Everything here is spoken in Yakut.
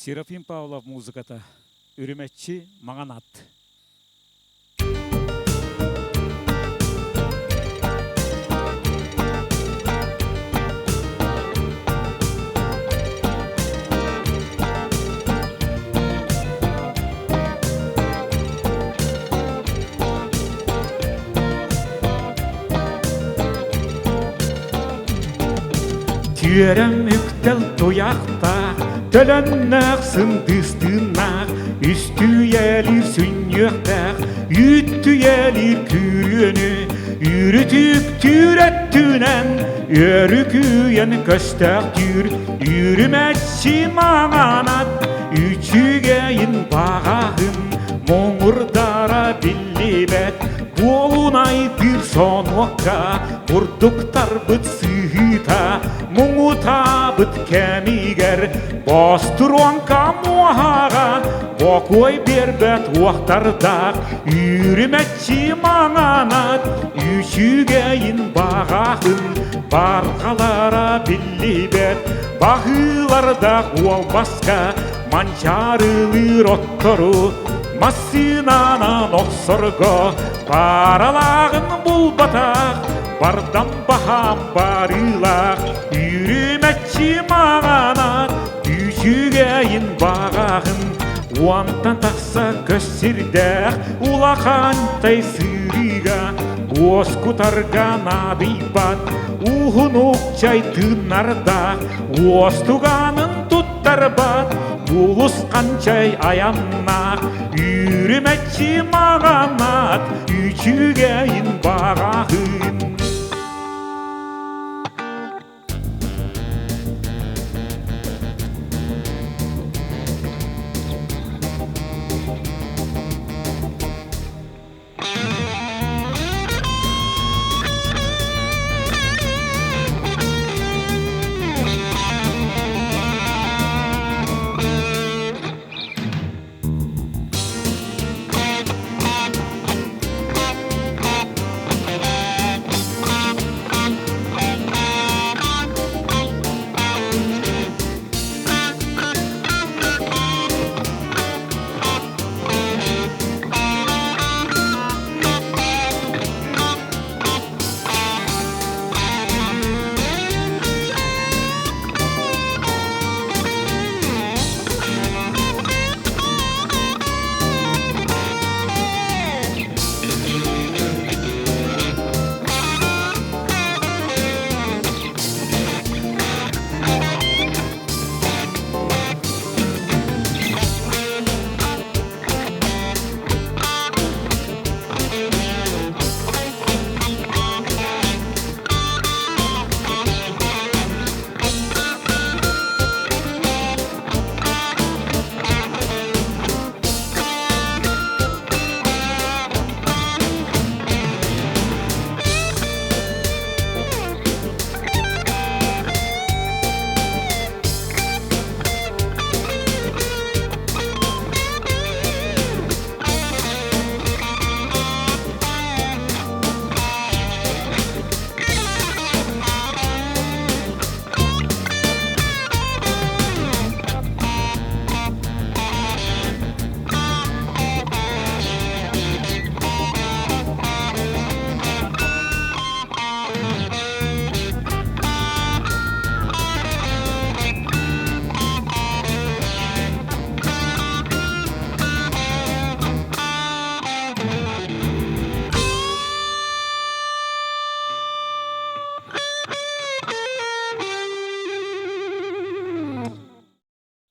Серафим Павлов музыката Үрүмэччи маҥан ат. Түөрэм үктэл туйахтаах, төлөннөөх сындыыстыыннаах, үстүйэлиир сүнньүөхтээх, үүттүйэлиир күүрүөнү, үүрүтүктүүр өттүнэн, өрүкүйэн көстөөх түүр, үүрүмэччи маҥанат, үчүгэйин баҕаһын, муҥурдара биллибэт, буолунайдыыр сонуокка, бурдуктарбыт сыһыыта, муҥутаабыт кэмигэр Бостуруоҥка муоһаҕа бокуой биэрбэт уохтардаах үүрүмэччи маҥанат үчүгэйин баҕаһын барҕалара биллибэт баһыылардаах уолбаска манчаарылыыр оттору массыынанан охсорго пааралааҕын булбатах бардам баһаам барыылаах үүрүмэччи маҥанат үчүгэйин баҕаҕын уонтан тахса көс сирдээх улахантай сыырыыга уоскутарга наадыйбат уһунук чай тыыннардаах уостуганын туттарбат улус ханчай айаннаах үүрүмэччи маҕанат үчүгэйин баҕаһын.